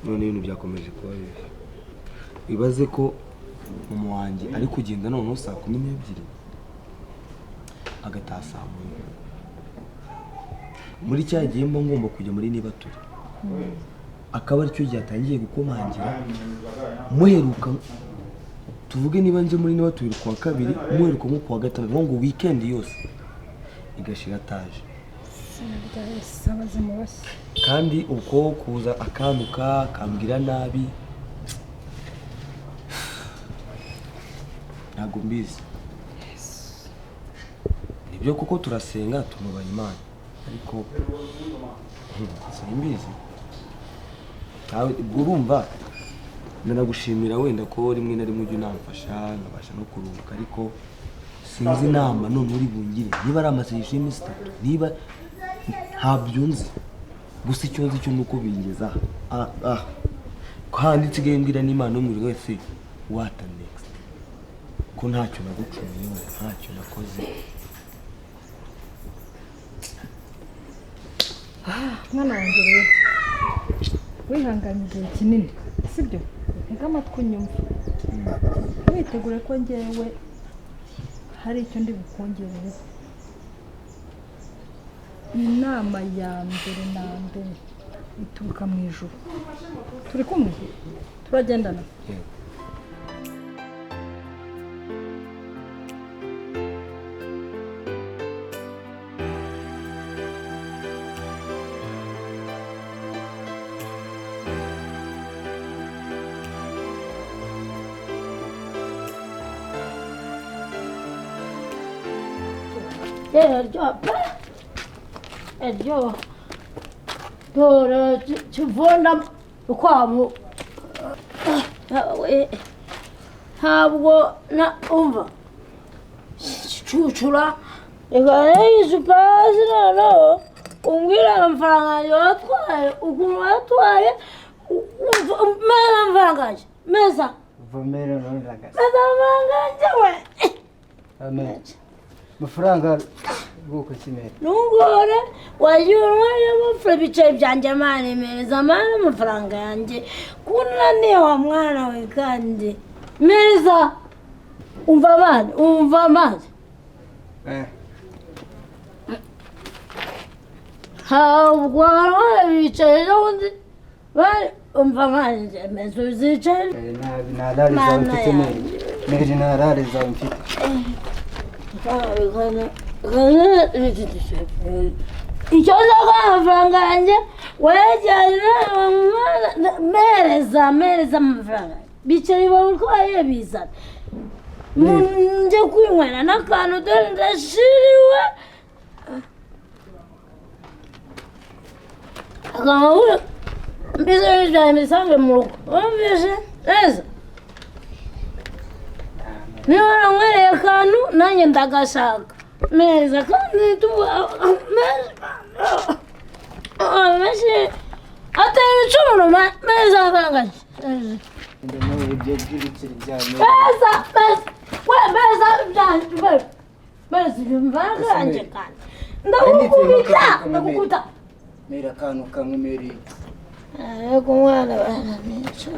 None ibintu byakomeje kuba bibi. Ibaze ko mama wanjye ari kugenda noneho 12:00 agataha 1:00. Muri cya gihe mba ngomba kujya muri niba turi, akaba aricyo gihe atangiye gukomangira. Muheruka tuvuge niba nje muri niba tubiri kuwa kabiri, muheruka nko kuwa gatanu, ngo weekend yose igashira ataje. Kandi uko kuza akantuka akambwira nabi, ntabwo mbizi nibyo kuko turasenga tunubaha Imana, ariko simbizi. Ubwo urumva nanagushimira wenda ko rimwe na rimwe ujya unamfasha nkabasha no kuruhuka, ariko sinzi inama none uri bungire, niba ari amasengesho y'iminsi 3, niba ntabyo nzi, gusa icyo nzi cyo ni uko bingeza aha kandi nsigaye mbwira n'Imana yo mu wese what next, ko ntacyo nagucumuyeho, ntacyo nakoze. Mwana wanjye rero wihanganye igihe kinini, sibyo? Ntega amatwi unyumve, witegure ko ngewe hari icyo ndi bukongerereho. Inama ya mbere na mbere ituruka mu ijuru. Turi kumwe, turagendana. Eryo dore kivunda kwabo ntabwo na umva cucura reka izupazi noneho umbwira amafaranga yanjye watwaye, ukuntu watwaye meza amafaranga yanjye meza meza amafaranga yanjye we amafaranga bwoko kimera ntugore wagiye unywa amafaranga ibice byanjye mani meza mani amafaranga yanjye kunaniye wa mwana we kandi meza umva mani umva mani ntabwo bicaye ejo bundi umva mani meza uzicaye nta rari zawe mfite meri nta rari zawe mfite. Icyo nshaka amafaranga yanjye wayajyanye mereza mereza amafaranga bicaye babutwaye bizana njye kwinywera n'akantu dore ndashiriwe akamabura mbese bijyanye mbisange mu rugo wumvise neza niba waranywereye akantu nanjye ndagashaka meza kandi meza atera ibicumuro meza amafaranga meza meza we meza byanjye meza amafaranga yanjye kandi ndagukubita ndagukubita mera akantu kamwe meri ariko umwana baranica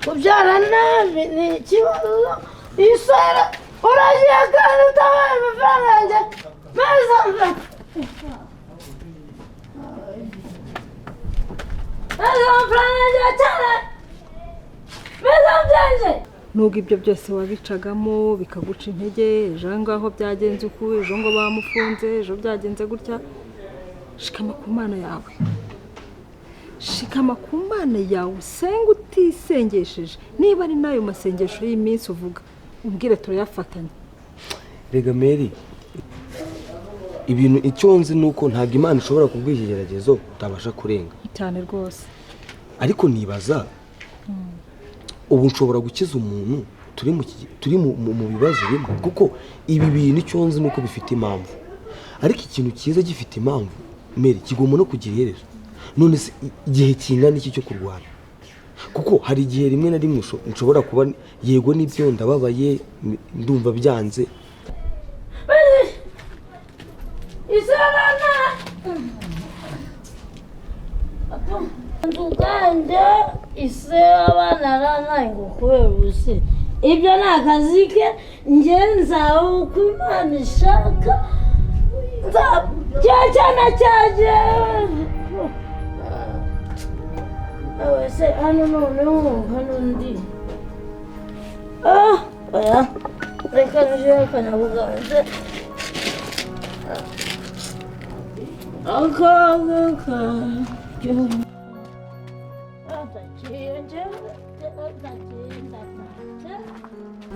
kubyara nabi ni ikibazo. Isara uragiye kandi utabaye amafaranga yanjye meza meza amafaranga yanjye cyane meza byanjye. Nubwo ibyo byose wabicagamo bikaguca intege, ejo ngaho byagenze uku, ejo ngo bamufunze, ejo byagenze gutya, shikama ku Mana yawe, shikama ku Mana yawe, usenge utisengesheje. Niba ari nayo masengesho y'iminsi uvuga umbwire turayafatanya. Rega Mary, ibintu icyo nzi nuko ntabwo Imana ishobora kuguha ikigeragezo utabasha kurenga cyane rwose. Ariko nibaza ubu nshobora gukiza umuntu turi mu bibazo bimwe, kuko ibi bintu icyo nzi nuko bifite impamvu, ariko ikintu cyiza gifite impamvu Mary kigomba no kugira iherezo. None se igihe kingana iki cyo kurwana? Kuko hari igihe rimwe na rimwe nshobora kuba yego nibyo ndababaye ndumva byanze. Kandi ise abana aranaye ngo kubera ubuse ibyo ni akazi ke, njye nzaba uko Imana ishaka, cya cyana cyanjye. Se hano noneho hano ndi oya reka nije akanyabuganze akaga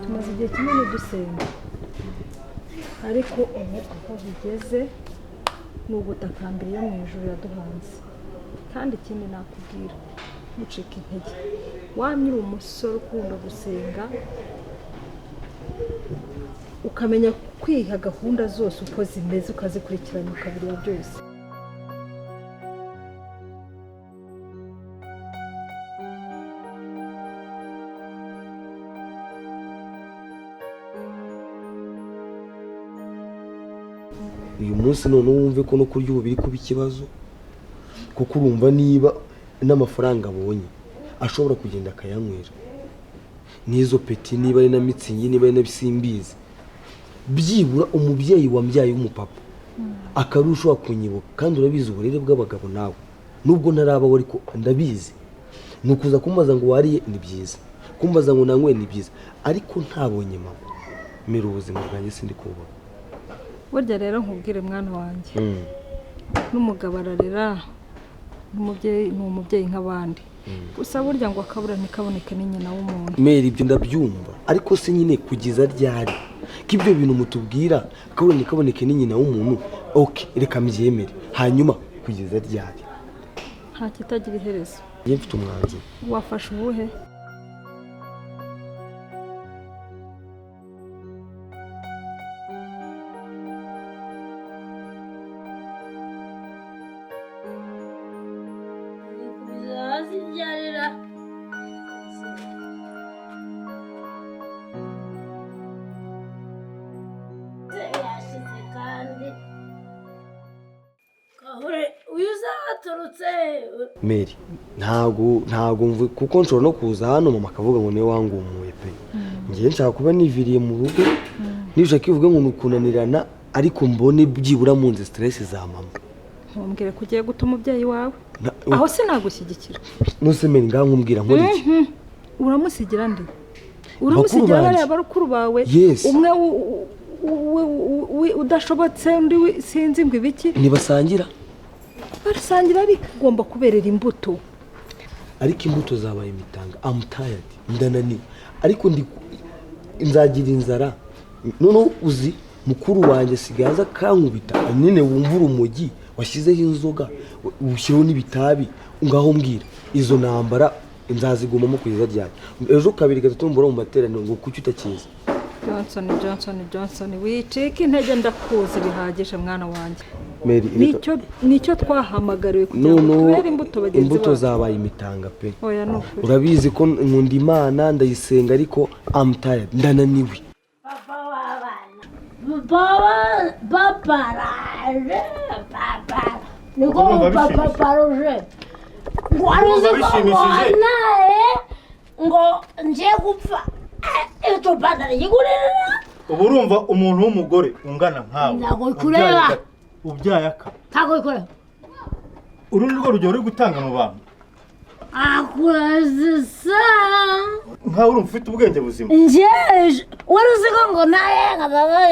Tumaze igihe kinini dusenga, ariko ubu aho bigeze ni ugutakambira iyo mu ijuru yaduhanze. Kandi ikindi nakubwira, ntucike intege, wamye uri umusore ukunda gusenga, ukamenya kwiha gahunda zose uko zimeze, ukazikurikirana ukabireba byose. Uyu munsi none wumve ko no kurya ubu biri kuba ikibazo, kuko urumva niba n'amafaranga abonye ashobora kugenda akayanywera n'izo peti, niba ari na mitsingi, niba ari na bisimbizi, byibura umubyeyi wambyaye w'umupapa akarushaho kunyibuka. Kandi urabizi uburere bw'abagabo nawe, nubwo ntarabaho ariko ndabizi, ni ukuza kumbaza ngo wariye ni byiza, kumbaza ngo nanyweye ni byiza, ariko ntabonye mama mera ubuzima bwanjye sindi kubona. Burya rero nkubwire mwana wanjye, n'umugabo ararera, n'umubyeyi ni umubyeyi nk'abandi, gusa burya ngo akabura ntikaboneke ni nyina w'umuntu. Meri ibyo ndabyumva, ariko se nyine kugeza ryari ko ibyo bintu mutubwira akabura ntikaboneke ni nyina w'umuntu? Okay, reka mbyemere, hanyuma kugeza ryari? Nta kitagira iherezo. Njye mfite umwanzuro. Wafashe uwuhe? Meri ntago mvu kuko nshobora no kuza hano mama akavuga ngo niwe wangumuye pe. Ngiye nshaka kuba niviriye mu rugo, nishaka ivuga ngo nukunanirana, ariko mbone byibura munze stress za mama. Ntumbwire ko ugiye guta umubyeyi wawe, aho sinagushyigikira. Nuse Meri ngaho nkumbwira nkora iki? Uramusigira nde? Uramusigira bariya barukuru bawe, umwe udashobotse undi sinzi ngo ibiki. Nibasangira barasangira, ariko ugomba kuberera imbuto. Ariko imbuto zabaye imitanga. I'm tired, ndananiwe, ariko nzagira inzara. Noneho uzi mukuru wanjye asigaye aza akankubita nyine, wumva urumogi washyizeho inzoga ushyiraho n'ibitabi, ngaho mbwira izo ntambara nzazigumamo kugeza ryari? Ejo kabiri gatatu mbura mu materaniro ngo kuki utakiza. Johnson Johnson Johnson, wicika intege, ndakuzi bihagije mwana wanjye. Nicyo twahamagariwe kugira ngo tubere imbuto bagenzi bacu. Imbuto zabaye imitanga pe. Oya nukuri. Urabizi ko nkunda Imana ndayisenga, ariko I'm tired, ndananiwe. Papa w'abana, papa raje, papa niko papa paroje ngo aruzi ko naye ngo nje gupfa icupa ndarigurira. Ubu urumva umuntu w'umugore ungana nkawe ntabwo kureba ubyaye aka ntabwo bikorera. Uru ni rwo rugero uri gutanga mu bantu. Akurasa nkaho urumva ufite ubwenge buzima. Njye wari uzi ko ngo naye nkababa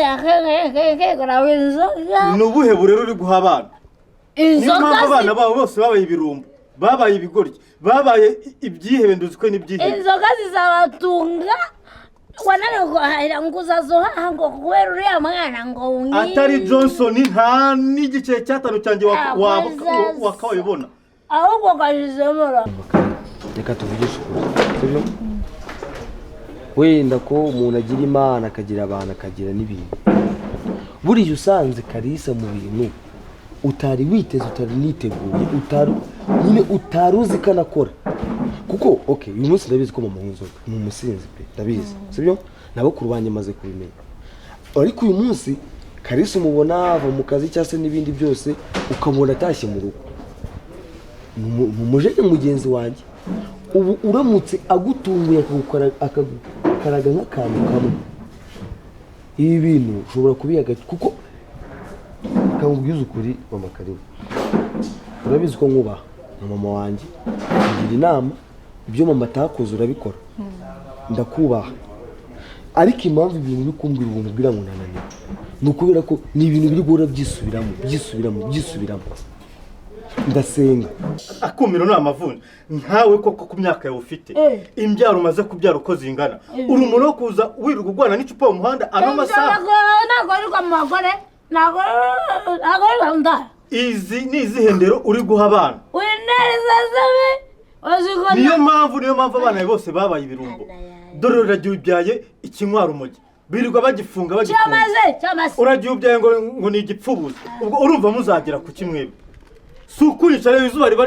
inzoga. Ni ubuhe burere uri guha abana? Niyo mpamvu abana babo bose babaye ibirumbo, babaye ibigoryi, babaye ibyihebe, nduzwe n'ibyihebe. Inzoga zizabatunga wananirwa ngo uzazohaha ngo kubera uriya mwana ngo atari Johnson nta n'igice cyatanu cyanjye wakabibona, ahubwo kajizemura. Reka tuvugishe ukuri, sibyo? Wenda ko umuntu agira Imana akagira abantu akagira n'ibintu, buriya usanze Kalisa mu bintu utari witeze, utari niteguye, utari nyine utari uzi ko anakora. Kuko okay, uyu munsi ndabizi ko mama w'inzoga ni umusinzi pe, ndabizi, sibyo? Nabakuru banjye maze kubimenya. Ariko uyu munsi Kalisa umubona ava mu kazi cyangwa se n'ibindi byose, ukamubona atashye mu rugo. Ni umujene mugenzi wanjye. Ubu uramutse agutunguye akagukaraga nk'akantu kamwe, ibi bintu ushobora kubihaga, kuko kamubwiza ukuri, mama Karina, urabizi ko nkubaha nka mama wanjye, kugira inama, ibyo mama atakoze urabikora, ndakubaha. Ariko impamvu ibintu uri kumbwira ubuntu ubwira ngo nananiwe, ni ukubera ko ni ibintu biri guhora byisubiramo, byisubiramo, byisubiramo. Ndasenga. Akumiro ni amavunja nkawe koko, ku myaka yawe ufite, imbyaro umaze kubyara uko zingana, uri umuntu wo kuza wirirwa urwana n'icupa mu muhanda ano masaha? Ntabwo ari mu bagore, ntabwo ari mu ndara. Izi ni izihe ndero uri guha abana? Wineza zabe uziko. Niyo mpamvu abana bawe bose babaye ibirumbo. Dore uragiye ubyaye ikinywa urumogi, birirwa bagifunga, bagifunga. Cyamaze, cyamaze. Uragiye ubyaye ngo ni igipfubuzi. Ubwo urumva muzagera ku kimwebwe? Si ukurica rero, izuba riba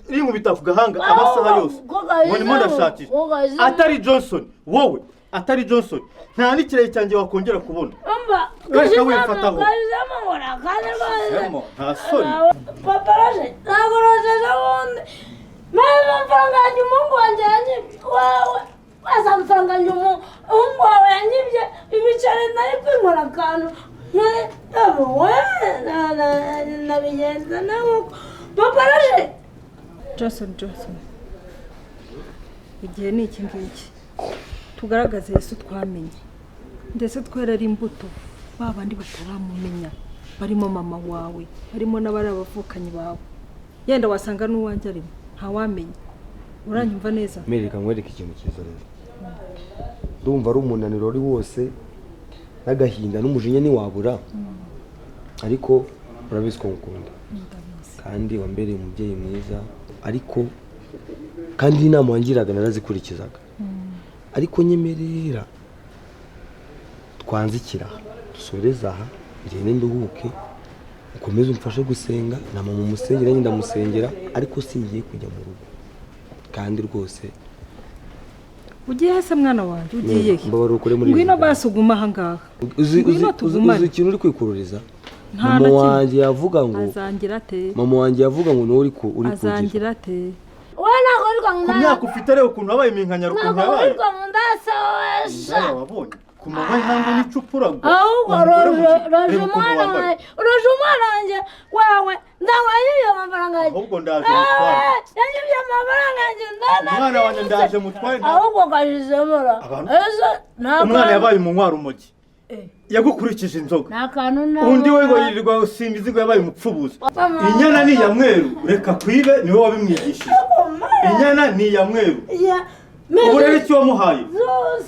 rinkubita ku gahanga amasaha yose ngo ndimo ndashakisha. Atari Johnson, wowe, atari Johnson, nta n'ikirere cyanjye wakongera kubona. Umva. Reka wifataho. Kajizemo ngora kandi rwose. Semo, nta soni. Papa Roje, ntabwo Roje ejo bundi maze amafaranga yanjye umuhungu wanjye yanyibye, wawe waza amafaranga yanjye umuhungu wawe yanyibye ibiceri, nari kwinywera akantu we nabigenza nawe Papa Roje. Johnson, Johnson, igihe ni iki ngiki tugaragaze Yesu twamenye, ndetse twerera imbuto ba bandi bataramumenya, barimo mama wawe, barimo n'abari abavukanyi bawe, yenda wasanga n'uwanjye arimo, ntawamenya. Uranyumva neza? Mereka nkwereke ikintu cyiza rero. Ndumva ari umunaniro wari wose n'agahinda n'umujinya ntiwabura, ariko urabizi ko ngukunda kandi wambereye umubyeyi mwiza. Ariko kandi inama wangiraga narazikurikizaga. Ariko nyemerera twanzikira aha, dusoreze aha, ngende nduhuke, ukomeze umfashe gusenga na mama umusengera, nanjye ndamusengera, ariko singiye kujya mu rugo kandi rwose. Ugiye he se, mwana wanjye? Ugiye he? Mbabarira ukore muri Ngwino. ibi. Basi uguma aha ngaha. Uzi uzi Ngwino uzi tugumane. Uzi ikintu uri kwikururiza? Nta Mama na kimwe. wanjye yavuga ngo Azangira ate? Mama wanjye yavuga ngo niwe uri kugira. Azangira ate? Wowe ntabwo wirirwa mu Ku ndaya. myaka ufite, reba ukuntu wabaye iminkanyari, ukuntu Ntabwo yabaye wirirwa mu ndaya se wowe sha? Indaya wabonye ku manywa y'ihangu n'icupa uragwa. Ahubwo Umugore Roje, muzima. Roje, Reba ukuntu umwana wambaye. wanjye, Roje, umwana wanjye wawe ntabwo yanyibye amafaranga yanjye. Ahubwo ndaje mutware. Yanyibye amafaranga yanjye. Umwana wanjye ndaje mutware Ahubwo kajizemo ra. Ese nta Umwana yabaye umunywa urumogi, yagukurikije inzoga. Nta kantu na Undi we ngo yirirwa simbizi ngo yabaye umupfubuzi. Inyana ni iya mweru, reka kwibe, niwe wabimwigishije. Inyana ni iya mweru. Ubu rero icyo wamuhaye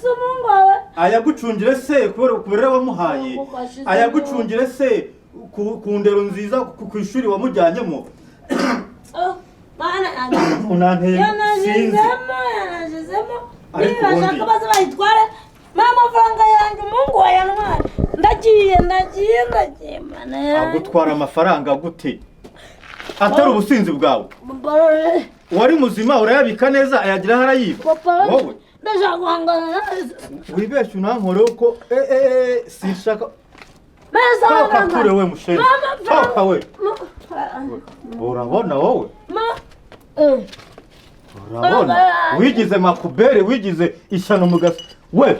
Si umuhungu wawe. Ayagucungire se kubera kubera wamuhaye, ayagucungire se ku ndero nziza ku ishuri wamujyanyemo? Oh, mana yanjye. Unanteye, sinzi. Yanajizemo, yanajizemo. Ariko Niba bashaka baze bayitware. Mpa amafaranga yanjye, umuhungu wawe yantwaye. Ndagiye, ndagiye, ndagiye, mana yanjye. Agutwara amafaranga gute atari ubusinzi bwawe? Papa, Wari muzima, urayabika neza, ayagira aho arayiba. Papa, Wowe ndashaka guhangana nawe. Wibeshye unankoreho ko sinshaka. Meza Toka amafaranga. kure we, mushenzi. Mpa amafaranga. Toka we. Urabona wowe? Ma Urabona wigize makubere, wigize ishyano mu gasi we.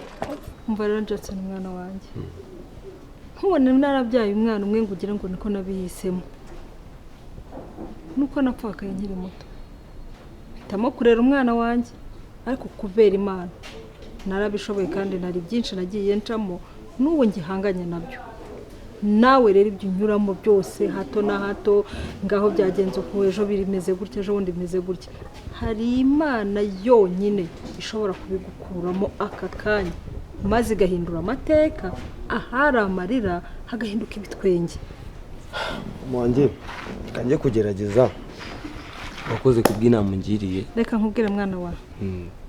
Umva rero Johnson, mwana wanjye, ntubone narabyaye umwana umwe ngo ugire ngo niko nabihisemo. Nuko napfakaye nkiri muto, mpitamo kurera umwana wanjye, ariko kubera Imana narabishoboye, kandi nari byinshi nagiye ncamo n'ubu ngihanganye nabyo. Nawe rero ibyo unyuramo byose hato na hato, ngaho byagenze uku, ejo bimeze gutya, ejo bundi bimeze gutya, hari Imana yonyine ishobora kubigukuramo aka kanya, maze igahindura amateka, ahari amarira hagahinduka ibitwenge. Mama wanjye, kanjye kugerageza. Wakoze kubw'inama ungiriye. Reka nkubwire, mwana wawe,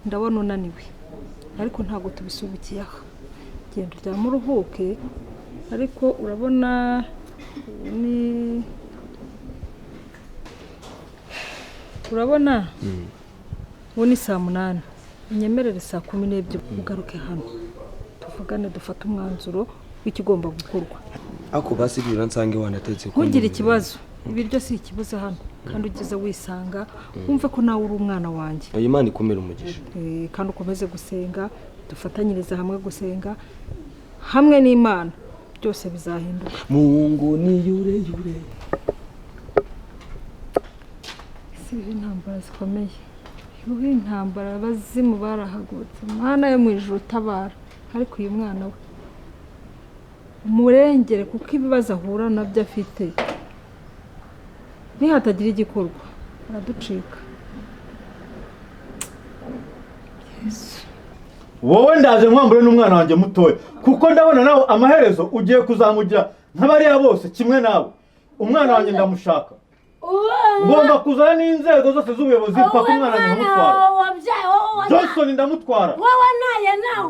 ndabona unaniwe, ariko ntabwo tubisubikiye aha. Genda uryame uruhuke. Ariko urabona ni urabona ubu ni saa 8, unyemerere saa 12 ugaruke hano tuvugane, dufate umwanzuro w'ikigomba gukorwa. Ako basi byura nsange wanatetse ko Ntugire ikibazo, ibiryo si ikibuze hano. Kandi ugeze wisanga, wumve ko nawe uri umwana wanjye. Oya, Imana ikumira umugisha. Kandi ukomeze gusenga, dufatanyirize hamwe gusenga hamwe n'Imana, byose bizahinduka. Mungu ni yure yure. Si intambara zikomeye, yuhi intambara, abazimu barahagurutse. Mana yo mu ijuru, utabara. Ariko uyu mwana we umurengere, kuko ibibazo ahura nabyo afite, nihatagira igikorwa araducika. Yesu. Wowe ndaje nkwambure n'umwana wanjye mutoya, kuko ndabona nawe amaherezo ugiye kuzamugira nk'abariya bose kimwe nawe. Umwana wanjye ndamushaka, ngomba kuzana n'inzego zose z'ubuyobozi mpaka umwana wanjye nkamutwara. Johnson ndamutwara,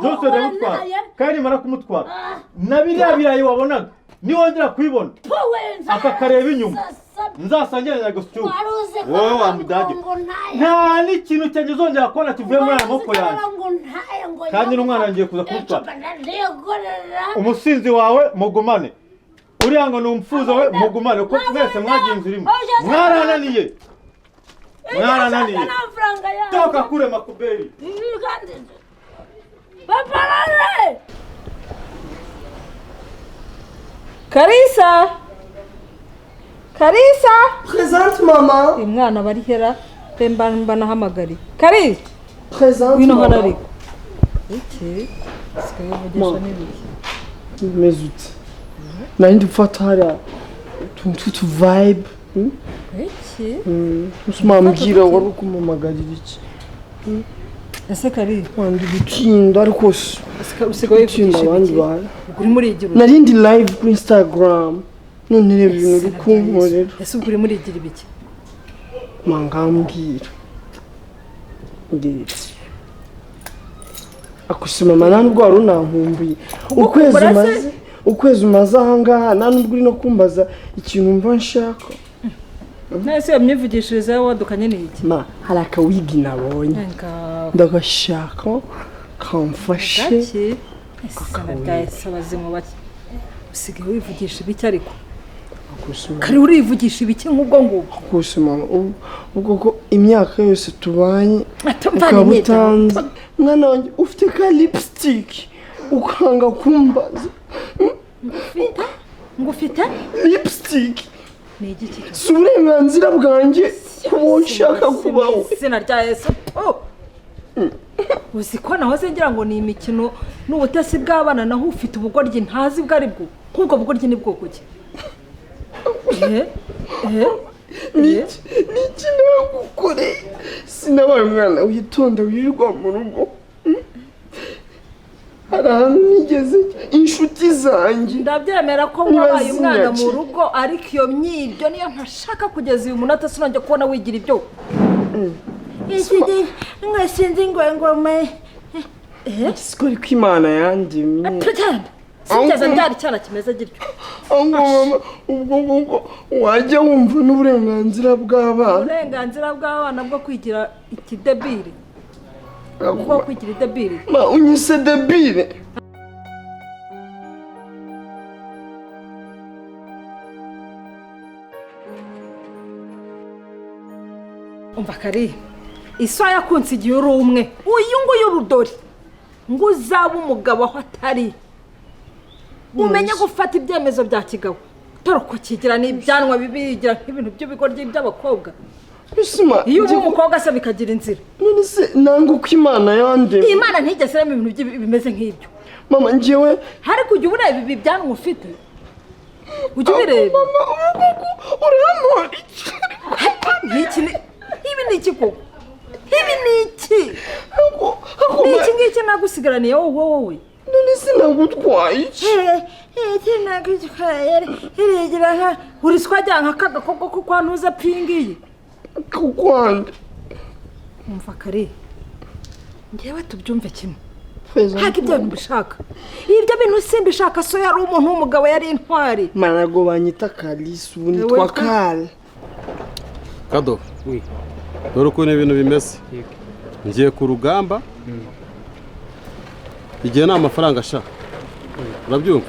Johnson ndamutwara, kandi nimara kumutwara na biriya birayi wabonaga niwongera kubibona aka kareba inyuma nzasangire na gositimu. Wowe wa mudage, nta n'ikintu cyanjye uzongera kubona kivuye muri aya maboko yanjye. Kandi n'umwana ngiye kuza kumutwara. Umusinzi wawe mugumane, uriya ngo ni umupfuzo we mugumane, kuko mwese mwagiye inzira imwe. Mwarananiye, mwarananiye. Toka kure makuberi. Karisa, Karisa. Présente mama. Uyu mwana bari hera mba mbanahamagariye. Karisa. Présente Ngwino hano mama. ariko. Iki sigaye uvugisha n'ibiki? Umeze ute? Nari ndi gufata hariya utuntu tw'utu vibe. Iki? Usumambwira wari ukumpamagarira iki? Ese Kari, Wandi gutinda ariko usigaye gutinda uvugisha abandi ibiki? bantu. Ubwo urimo urigira ute? Nari ndi live kuri Instagram, none reba ibintu uri kunkorera. Ese ubwo urimo urigira ibiki? Mangambwira. Mbwira. Akusi mama, nta nubwo wari unankumbuye. Ukwezi Ukukumbura se? umaze, ukwezi umaze ahangaha nta nubwo uri no kumbaza ikintu mva nshaka. Nese iyo myivugishirize yawe wadukanye ni iki? Ma, hari akawigi nabonye. Nga Ndagashaka kamfashe. gake. Ese rya Yesu, abazimu bake. Usigaye wivugisha ibiki ariko? Akusi mama. Kari, urivugisha ibiki nk'ubwo ngubwo? Akusi mama, ubwo ko imyaka yose tubanye Atumva ukaba ni utanzi. Mwana wanjye ufite ka lipstick ukanga kumbaza. Ngo ufite? Lipstick. Ni igiki? Si uburenganzira bwanjye kuba nshaka kubaho. Izina rya Yesu. Oh! Uzi ko nahoze ngira ngo ni imikino n'ubutasi bw'abana, naho ufite ubugoryi ntazi bwo ari bwo. Nk'ubwo bugoryi ni bwoko ki? Eh? Eh? Niki niki nagukoreye? Sinabaye umwana witonda wirirwa mu rugo. Hari ahantu nigeze inshuti zanjye. Ndabyemera ko Niba wabaye umwana mu zinyaki. rugo, ariko iyo myibyo niyo ntashaka. Kugeza uyu munota sinongeye kubona wigira ibyo. Iki ngo sinzi ngo ngoma. Siko ariko Imana yandemye. Tugenda. Sinigeze mbyara icyana kimeze gityo. Ahubwo mama, ubwo ngubwo wajya wumva n'uburenganzira bw'abana. Uburenganzira bw'abana bwo kwigira ikidebire. Bwo kwigira idebire. Ma, unyise debile. Umva Kari, isaha yakunze igihe uri umwe, uyu nguyu urudori ngo uzabe umugabo aho atari, umenye gufata ibyemezo bya kigabo. Dore uko kigira n'ibyanwa bibi, yigira nk'ibintu by'ibigoryi by'abakobwa. Bisima. Iyo uba umukobwa se bikagira inzira. None se nanga uko Imana yandemye? Imana ntigeze irema ibintu bimeze nk'ibyo. Mama, njyewe Ariko ujya ureba ibi byanwa ufite, ujya ubireba. Mama, ubu ngubu urampora iki? Nk'iki ni ibi ni iki koko? Ibi ni iki? Ako Ni iki ngiki nagusigaraniye wowe wowe? None se nagutwaye iki? Iki nagutwaye irigira nka uri swajya nka kagakobwa ko kwa ntuza pingiye. Kukwanda. Umva Kari, ngewe tubyumve kimwe. Ntabwo ibyo bintu mbishaka. Ibyo bintu simbishaka. So yari umuntu w'umugabo, yari intwari. Manago banyita Kalisi, ubu nitwa Witwa- Kale. Kado, Oui. dore ukuntu ibintu bimeze. Ngiye ku rugamba, igihe nta mafaranga ashaka, urabyumva?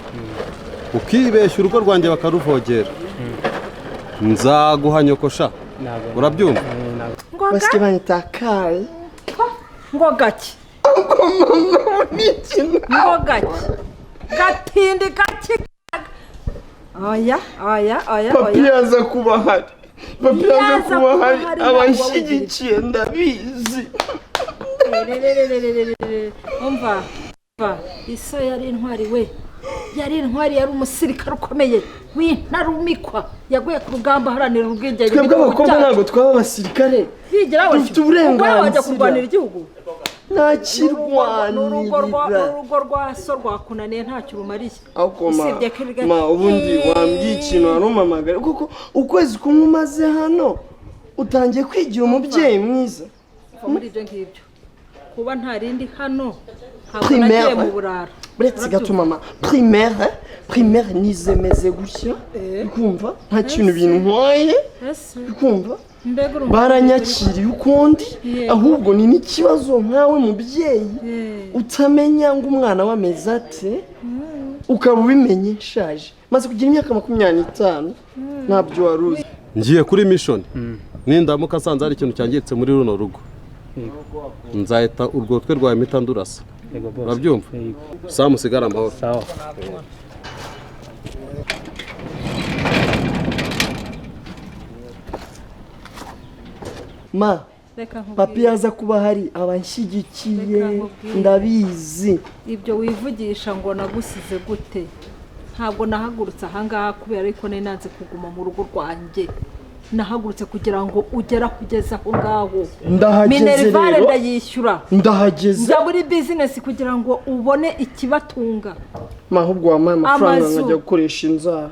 Ukibeshya urugo rwanjye bakaruvogera, nzaguha nyoko sha. Urabyumva? Basike banyita Kari. Ngo gake. Ngo gake. Gatindi gake. Oya, oya, oya, Papi oya. yaza kuba ahari, papi yaza Yaza kuba kuba ahari, ahari, abanshyigikiye ndabizi. Rerererererere. Umva, umva, iso yari intwari we. Yari intwari, yari umusirikare ukomeye w'intarumikwa, yaguye ku rugamba aharanira ubwigenge Twebwe bw'igihugu abakobwa cyacu. ntabwo twaba abasirikare. Bigira batyo. Dufite Ubwo wajya uburenganzira. kurwanira igihugu. Ntakirwanirira. N'urugo rwa so rwakunaniye, ntacyo rumariye. Ariko ma, Usibye ko ma, ubundi wambwiye ikintu wari umpamagara, kuko ukwezi kumwe umaze hano utangiye kwigira umubyeyi mwiza. Kuva muri ibyo ngibyo, kuba nta rindi hano, ntabwo Primaire. nagiye mu burara. Uretse gato mama, primaire nize meze gutya, ukumva nta kintu bintwaye. Ese Ukumva mbega urumva baranyakiriye ukundi. Yego. Ahubwo ni n'ikibazo nkawe mubyeyi utamenya ngo umwana we ameze ate, ukaba ubimenye nshaje, maze kugira imyaka 25, ntabyo wari uzi. Ngiye kuri mission. Nindamuka asanze hari ikintu cyangiritse muri runo rugo, nzahita urwo rutwe rwawe mpita ndurasa. Yego boss. Urabyumva? Yego. Samu, usigare amahoro. Sawa. Ma, Reka nkubwire. papi yaza kuba ahari abanshyigikiye Reka nkubwire. ndabizi. Ibyo wivugisha ngo nagusize gute, ntabwo nahagurutse ahangaha kubera ariko nari nanze kuguma mu rugo rwanjye. Nahagurutse kugira ngo ugere kugeza aho ngaho. Ndahageze. Minerivare Rero ndayishyura. ndahageze. Njya muri bizinesi kugira ngo ubone ikibatunga. Ma, ahubwo wampaye amafaranga Amazu. nkajya gukoresha inzara.